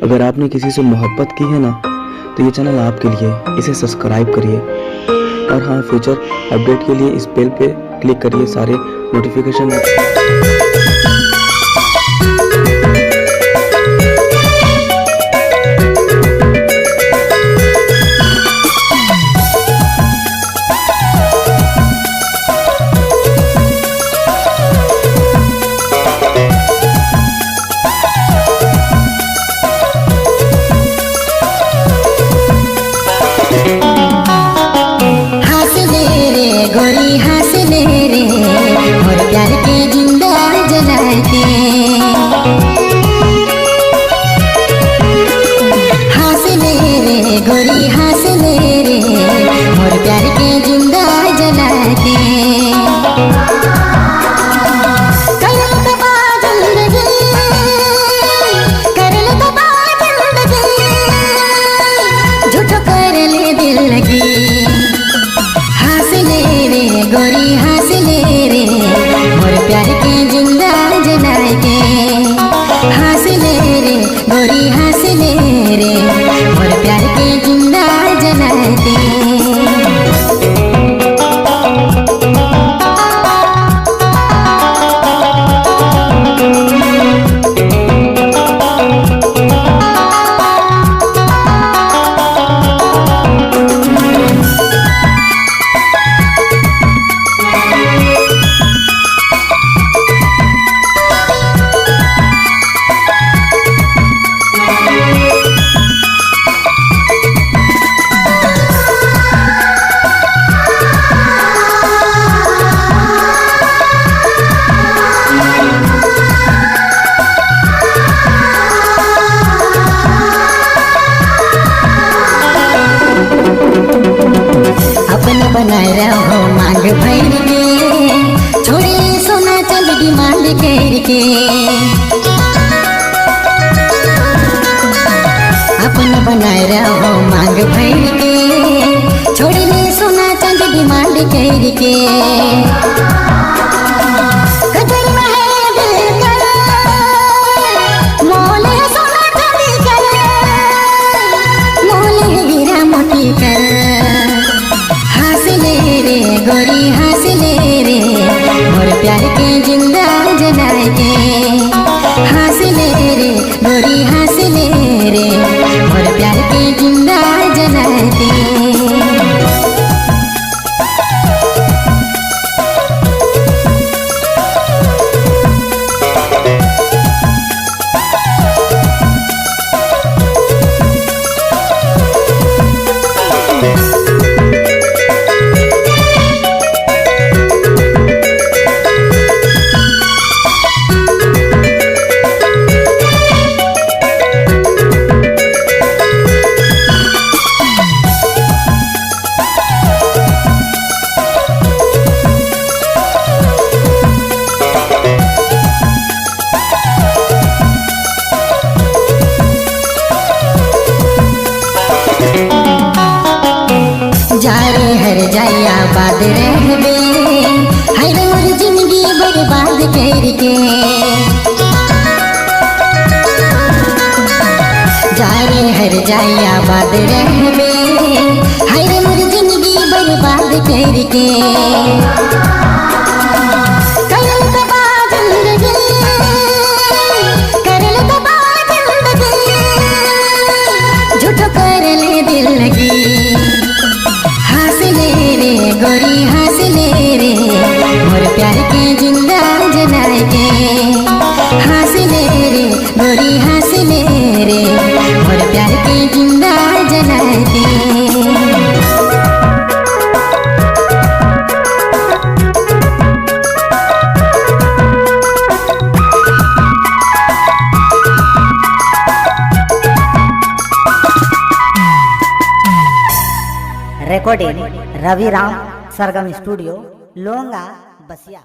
अगर आपने किसी से मोहब्बत की है ना, तो ये चैनल आपके लिए है। इसे सब्सक्राइब करिए और हाँ, फ्यूचर अपडेट के लिए इस बेल पे क्लिक करिए, सारे नोटिफिकेशन। हंस ले रे गोरी, हंस ले रे, मोर प्यार के जिंदा जलाते। हंस ले रे गोरी, हंस ले रे, मोर प्यार के जिंदा जलाते। करल तबाह जिंदगी, करल तबाह जिंदगी, झूठो कर ले दिल लगी। हंस ले रे गोरी, हंस ले रे, मोर प्यार के जिंदा जलाए के। हंस ले रे गोरी, हंस ले रे, मोर प्यार के जिंदा जलाए के। अपन बनाए रहो मांग भर के, छोड़े सोना चल डिमांड करके। अपन बनाए रहो मांग भर के, छोड़े सोना चल डिमांड करके। कदर में है दिल कर, मोल है सोना चांदी कर, मोल है हीरा मोती कर। हंस ले रे गोरी, हंस ले रे, मोर प्यार के जिंदा जलाए के। हंस ले रे गोरी, हंस ले रे, मोर प्यार के जिंदा जलाए के। जा रे हर जाइया बाद रहबे, हाय रे मोर जिंदगी बर्बाद करके। जा रे हर जाइया बाद रहबे, हाय रे मोर जिंदगी बर्बाद करके। करल तबाह जिंदगी, करल तबाह जिंदगी, झूठो कर ले दिल लगी। हंस ले रे गोरी, हंस ले रे, मोर प्यार के जिंदा जलाए के। हंस ले रे गोरी, हंस ले रे, मोर प्यार के जिंदा जलाए के। Recording Ravi Ram, Sargam studio, Longa, Basia.